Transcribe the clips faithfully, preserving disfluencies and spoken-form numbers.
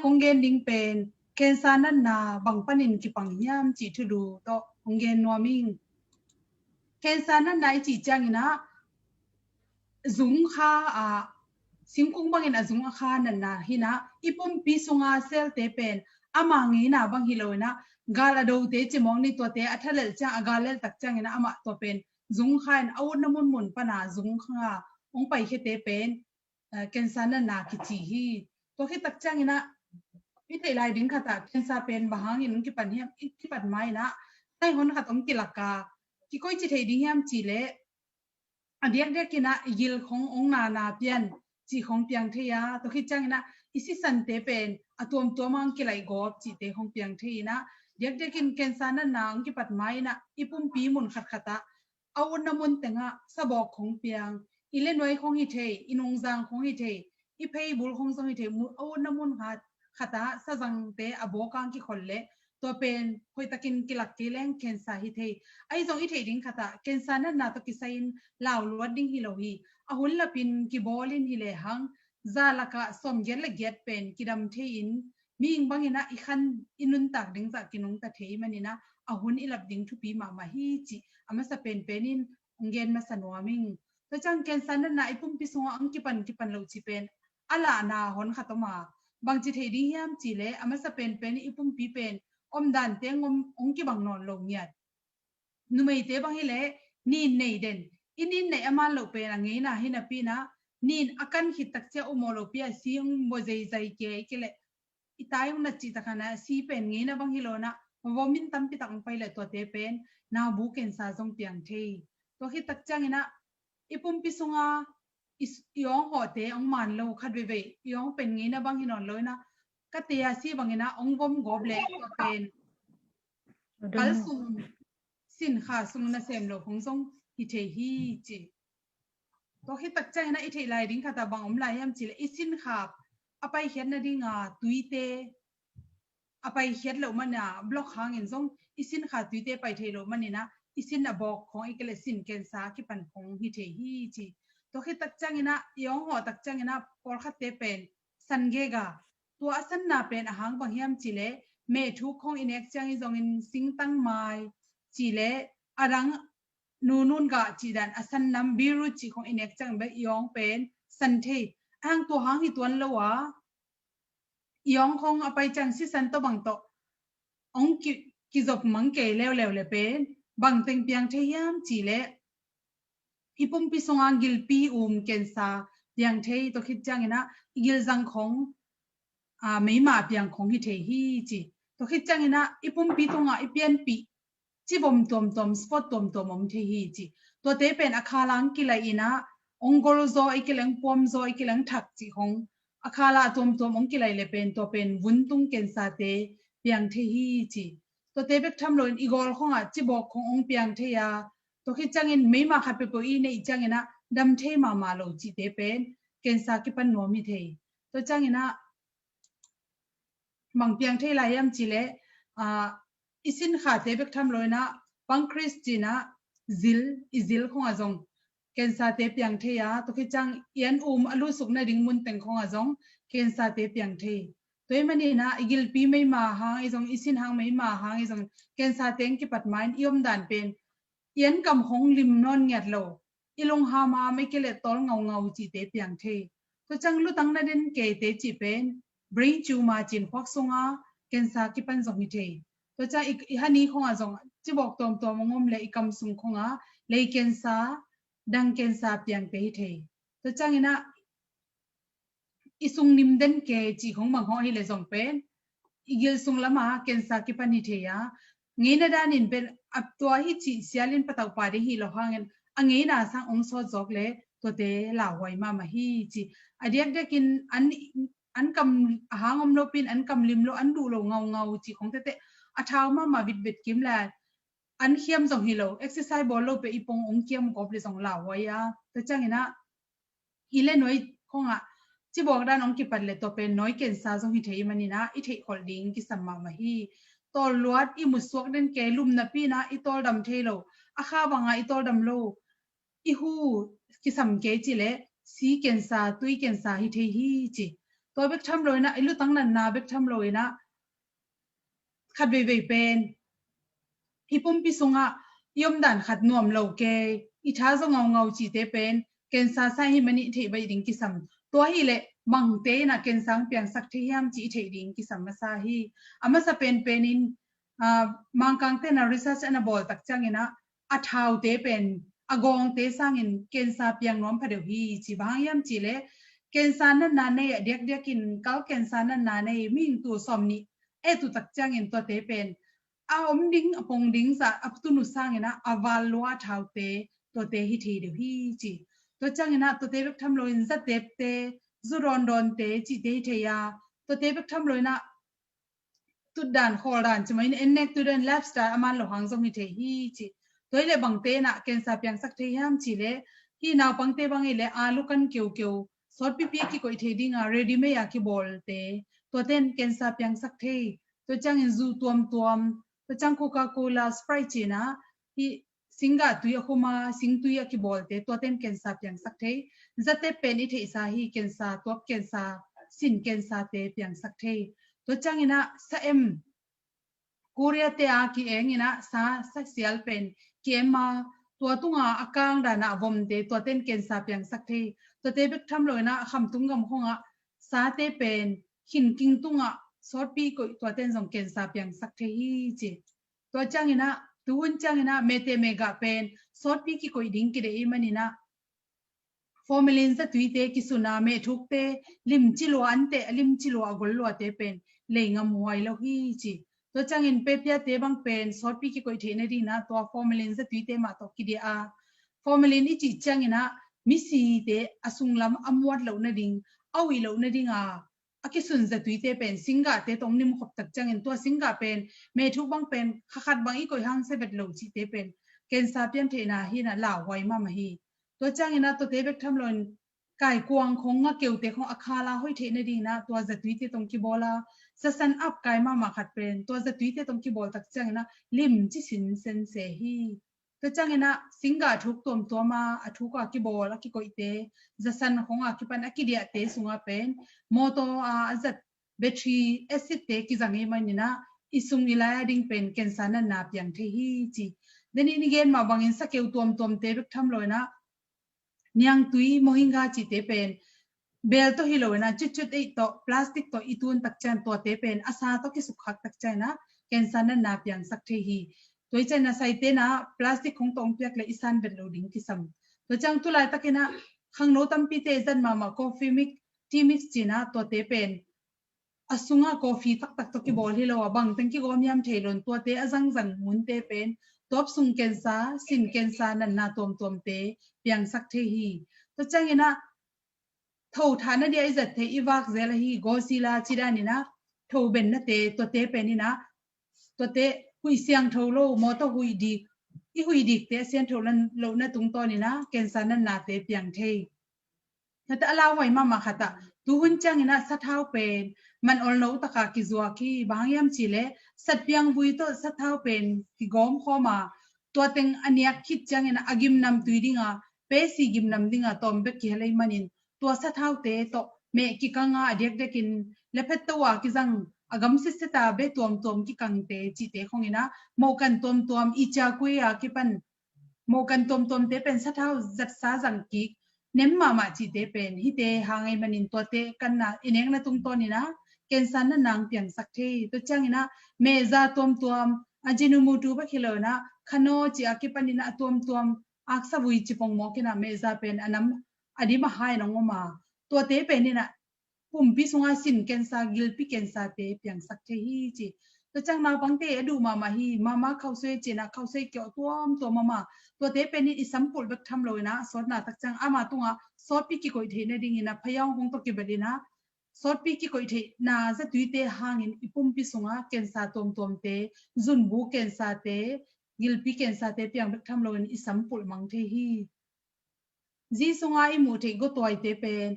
Kong gen ding pen cancer natna bang panin kipang hiam cih thulu tawh kong gen nuam ing. Cancer natna i cih ciangin ah zung kha a, singkung bangin a zung a kha natna hi-in ah i pumpi sunga cell-te pen ama ngeina bang hi lo-in ah gal a dote cimawng ni, tuate a thalelh ciang, a gal lelh tak ciangin ah amah tua pen zung kha-in a utna munmun pana zung kha hong paikhiate pen cancer natna kici hi. Tua khit tak ciangin ah i theih lai ding khat ah cancer pen bang hangin hong kipan hiam, i kipat ma-in ah sai hon khat hong kilak a, kikoici thei ding hiam cih leh a diakdiakin ah i gil khong hong nana pian cih khong piang thei a, tua khit ciangin ah i sisante pen a tuamtuam ah hong kilaih gawp cihte khong piang thei in ah, diakdiakin cancer natna hong kipat ma-in ah i pumpi mun khatkhat ah a utna mun tengah sabawk khong piang, i lenuai khong hi thei, i nungzang khong hi thei, i pheibul khong zong hi thei, a utna mun khat khat ah sazangte a bawk a hong kikhol leh tua pen hoihtakin kilak kei leng cancer hi thei. Ahi zong i theih ding khat ah cancer natna tawh kisai-in lau luat ding hi lo hi. A hun lapin kibawl in hi lehang za lakah sawmgiat le giat pen kidam thei-in mihing bangin ah i khan i nuntak ding zah kinungta thei manin ah a hun i lap ding thupi mahmah hi cih a masa penpen in hong gen masa nuam ing. Tua ciang cancer natna i pumpi sungah hong kipan kipan lo cih pen a lahna hon khat om a, bangci thei ding hiam cih leh a masa penpen i pumpi pen omdan teng om, hong kibang nawn lo ngiat. Numeite bang hi leh nin nei den, i nin neih a man loh pen a ngeina hi napi-in ah nin a kan khit tak ciang um aw lopi a si hong bawl zeizai kei kei leh i tai hong nat cih tak a na si pen ngeina bang hi lo-in ah vom in tampi tak hong pai leh tuate pen naubu cancer zong piang thei. Tua khit tak ciangin ah i pumpi sunga i s-, i awng hawhte hong man lo khat veivei, i awng pen ngeina bang hi nawn lo-in ah ka te a si bangin ah hong vom gawp leh tua pen kal sung, sin kha sung nasem lo khong zong hi thei hi ci. Tua khit tak ciangin ah i theih lai ding khat ah bang om lai hiam cih leh i sin kha a paikhiat nading a tuite a paikhiat loh manin ah block hangin zong i sin kha tuite pai thei loh manin ah i sin a bawk khong i kei leh sin cancer kipan khong hi thei hi ci. Tua khit tak ciangin ah i awng hawh tak ciangin ah pawlkhatte pen san gek a, tua a sanna pen a hang bang hiam cih leh mehthuk khong i nek ciangin zongin singtang mai cih leh a dang nunun gah cih dan a san nam biru cih khong i nek ciang bek i awng pen san thei. A hang tua hang hi tuan lo a, i awng khong a pai ciang sisan tawh bang tawh hong ki, kizop mang kei leuleu leh pen bang teng piang thei hiam cih leh i pumpi sunga gilpi um cancer piang thei, tua khit ciangin ah i gilzang khong a, meima piang khong hi thei hi ci. Tua khit ciangin ah i pumpi tungah i pianpih civom tuamtuam, spot tuamtuam om thei hi ci. Tuate pen a khala hong kilaih in ah hong gol zaw i kei leng, puam zaw i kei leng, thak cih khong a khala a tuamtuam hong kilaih leh pen tua pen vuntung cancer-te piang thei hi ci. Tuate bek tham loin i gawl khongah cibawk khong hong piang thei a, tua khit ciangin meima khat peuhpeuh i neih ciangin ah dam thei mahmah lo cihte pen cancer kipan nuam hi thei. Tua ciangin ah bang piang thei lai hiam cih leh, ah, i sin khate bek tham loin ah pancreas cih in ah zil, i zil khongah zong cancer-te piang thei a, tua khit ciang i an um a lutsuk nading mun teng khongah zong cancer-te piang thei. Tua ahih manin ah i gilpi meima hang i zong, i sin hang meima hang i zong cancer-te hong kipat ma-in i omdan pen i an kam khong lim nawn ngiat lo, i lungham a, mei kei leh tawl ngaungau cihte piang thei. Tua ciang lutang na den keite cih pen brain tumor cih in khuak sunga cancer kipan zong hi thei. Tua ciang i, i hani khongah zong cibawk tuamtuam hong om leh i kam sung khongah lei cancer, dang cancer piangte hi thei. Tua ciangin ah i sung nim den ke cih khong bang hawh hi leh zong pen i gil sung lamah cancer kipan hi thei a, ngeina danin pen a tua hi cih sialin patauh pah ding hi lo hangin a ngeina sang hong sawt zawk leh tuate lauhuai mahmah hi ci. A diakdiakin an, an kam a hang om lopi-in an kam lim lo, an duh lo ngaungau cih khong tete a thau mahmah vitvet kim leh an khiam zong hi lo, exercise bawl lo peuh i pong hong kiam gawp leh zong lauhuai a. Tua ciangin ah i lenuai khongah cibawk dan hong kipat leh tua pen nawi cancer zong hi thei manin ah i theihkholh ding kisam mahmah hi. Tawl luat, i mutsuak den ke, lum napi-in ah i tawldam thei lo, a kha bangah i tawldam lo, i hu kisam kei cih leh si cancer, tui cancer hi thei hi ci. Tua bek tham lo inah i lutang natna bek tham lo inah khat veivei pen i pumpi sungah i omdan khat nuam lo kei, i tha zaw ngaungau cihte pen cancer sa hi manin i theih baih ding kisam. Tua hileh bangte inah cancer piangsak thei hiam cih i theih ding kisam masa hi. A masa penpen in Mangkangte na research ana bawl tak ciang inah a thaute pen a gawngte sangin cancer piang nuam pha deuh hi ci. Bang hang hiam cihleh cancer natna nei a diakdiakin kal cancer natna nei mihing tul sawm nih et uh tak ciangin tuate pen a om ding a pong ding zah a tun uh sang inah a val lua a thaute tuate hi thei deuh hi ci. Tua ciang inah tuate bek tham lo in zatepte, zu dawndawnte cihte hi thei a, tuate bek tham lo inah tutdan khawldan ci mah in ennek tudan lifestyle a man lo hang zong hi thei hi ci. Tua hileh bangte inah cancer piangsak thei hiam cihleh hih naupangte bang hileh a lukan keukeu sawtpipi a kikoih thei dinga ready made a kibawlte tuaten cancer piangsak thei. Tua ciangin zu tuamtuam, tua ciang Coca-Cola, Sprite ci inah hih singgah tui a khuma singtui a kibawlte tuaten cancer piangsak thei. Zatep pen i theihsa hi cancer, tuap cancer, sin cancerte piangsak thei. Tua ciang inah sa em Korea te a ki-eng inah sa, sa sial pen ki-em a tua tunga a kang dana a vomte tuaten cancer piangsak thei. Tuate bek tham lo inah a khamtung gam khongah sate pen khinking tungah sawtpi koih tuaten zong cancer piangsak thei hi ci. Tua ciang inah tuhun ciang inah mete megah pen sawtpi kikoih ding kideih i man inah formalin zatuite kisuna mehthukte limci lua ante a limci lua a gol luate pen lei ngam huai lo hi ci. Tua ciangin pepiate bang pen sawtpi kikoih theih nading inah tua formalin zatuite mah tawh kidiah a, formalin i cih ciang inah misite a sunglam a muat loh nading, a uih loh nadinga a kisun zatuite pen singgahte tawh nimkhop tak ciangin tua singgah pen methuk bang pen khakhat bang i koih hang se vet lo cihte pen cancer pian theihna hi inah lauhuai mahmah hi. Tua ciang inah tuate bek tham lo in kaikuang khong ngakeute khong a khala hoih theih nading inah tua zatuite tawh kibawl a, zasan ap kai mahmah khat pen tua zatuite tawh kibawl tak ciang inah limci sinsen se hi. Tua ciang inah singgah thuk tuamtuam a, a thuk a kibawl a kikoihte, zasan khong a kipan a kidiahte sungah pen mawtaw a a zat battery acidte kizang i man inah i sung i lai a ding pen cancer natna piang thei hi ci. Denin i gen mah bangin sakeu tuamtuamte bek tham lo inah niangtui, mohinga cihte pen bel tawh hi lo inah cutcut ei tawh plastic tawh i tun tak ciang tuate pen a sa tawh kisukkhak tak ciang inah cancer natna piangsak thei hi. Tua i ciang inah saite inah plastic khong tawh hong piak le i san vet lo ding kisam. Tua ciang tulaitak inah khangno tampite zat mahmah coffee mix, tea mix ci inah tuate pen a sungah coffee taktak tawh kibawl hi lo a bangteng kigawm hiam thei lo in tuate a zangzang munte pen tuap sung cancer, sin cancer natna tuamtuamte piangsak thei hi. Tua ciang inah tho thahna dia i zat thei i vak zel ahi Godzilla ci dan inah tho bennate tuate pen inah tuate huih siangtho lo mawtaw huih dik, i huih dikte a siangtho lohna tungtawn inah cancer natnate piang thei. Hata a lauhuai mahmah khat ah tuhun ciang inah sathau pen man olno taka kizuak hi. Bang hang hiam cihleh satpiang vui tawh sathau pen kigawm khawm a, tua teng a niak khit ciang inah a gimnam tui dinga, pesi gimnam dinga tawm bek kihel ei manin tua sathaute tawh meh kikanga a diakdiakin lephet to a kizang a gam sitset a be tuamtuam kikangte cihte khong inah mohkan tuamtuam i ciakui a kipan mohkan tuamtuamte pen sathau zatsa zang kik nem mahmah cihte pen hihte hang ei manin tuate kanna i nekna tungtawn inah cancer natna piangsak thei. Tua ciang inah mehza tuamtuam a Ajinomoto bek hi lo inah khanaw ci a kipan inah a tuamtuam aksa vui ci pongmawk inah mehza pen a nam a dim a hai nong om a, tuate pen inah pumpi sunga sin cancer, gilpi cancerte piangsak thei hi ci. Tua ciang naupangte a duh mahmah hi, mama khausuai ci inah khausuai kiawh tuamtuam mama. Tuate pen in i sampulh bek tham lo inah sawtna tak ciang ama tungah sawtpi kikoih theih nading inah phayawng hong tawh kibel inah sawtpi kikoih theihna zatuite hangin i pumpi sunga cancer tuamtuamte, zunbu cancerte, gilpi cancerte piang bek tham lo in i sampulh mang thei hi. Zi sunga i muh theih gotuaite pen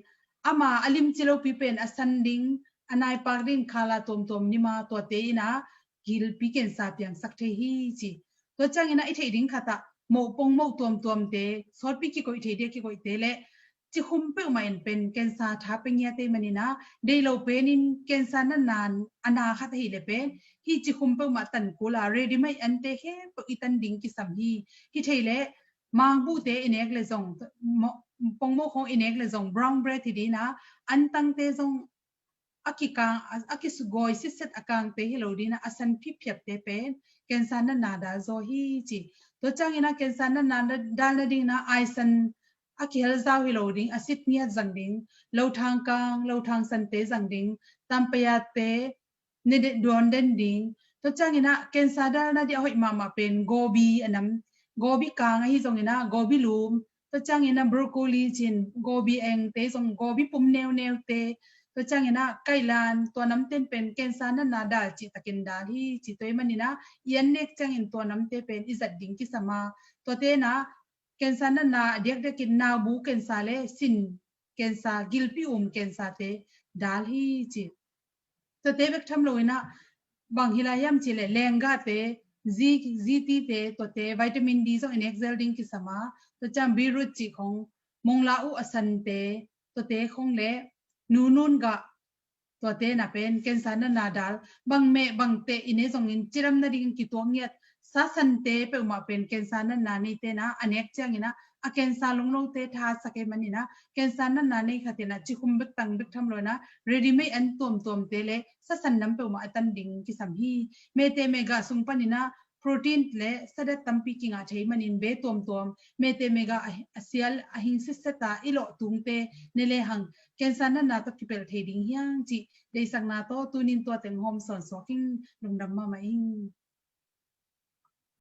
ama a limci lopi pen a san ding, a naipak ding khala tuamtuam nima tuate inah gilpi cancer piangsak thei hi ci. Tua ciang inah i theih ding khat ah moh pong moh tuamtuamte, sawtpi kikoih thei dia kikoihte le cikhum peuhmah in pen cancer tha pe ngiat ei manin ah, deih lo penin cancer natna a na khat ahih leh pen hih cikhum peuhmah tan kul a ready made ante khempeuh i tan ding kisam hi. Hi thei leh mangbuhte i nek leh zong, pongmo khawng i nek leh zong brown bread hi ding ah, antangte zong a kikang, a kisugawi sitset a kangte hi lo ding ah, a san phiphiapte pen cancer natna dal zaw hi ci. Tua ciangin ah cancer natna dal nadingin ah aisan a kihel zau hi lo ding, a sit ngiat zang ding, lothang kang, lothang sante zang ding, tampayate ne de duan den ding. Tua ciangin ah cancer dal nading a hoih mahmah pen gobi a nam, gobi kang ahi zongin ah gobi lum, tua ciangin ah broccoli cin, gobi engte zong, gobi pum neuneute, tua ciangin ah kailan, tua namten pen cancer natna dal cihtakin dal hi ci. Tua ahih manin ah i an nek ciangin tua namte pen i zat ding kisam a, tuate in ah cancer natna a diakdiakin naubu cancer le sin cancer, gilpi um cancerte dal hi ci. Tuate bek tham loin ah bang hi lai hiam cih leh lenggahte, zi, zitite, tuate vitamin D zong i nek zel ding kisam a, tua ciang beetroot cih khong, mongla uh a sante, tuate khong le nunun gah, tuate na pen cancer natna dal, bang meh bang teh i ne zongin cidam nadingin kituak ngiat, sa sante peuhmah pen cancer natna neite in ah a nek ciangin ah a cancer longlote thasak ei manin ah cancer natna nei khat in ah cikhum bek tang bek tham loin ah ready made an tuamtuamte le sa san nam peuhmah a tan ding kisam hi. Mehteh mehgah sung panin ah protein le sadat tampi kingah thei manin be tuamtuam, mehteh mehgah a, a sial a hing sitset a i lawh tungte ne lehang cancer natna tawh kipelh thei ding hi hang cih deihsakna tawh tunin tua teng hawm sawnsuak ing. Lungdam mahmah ing.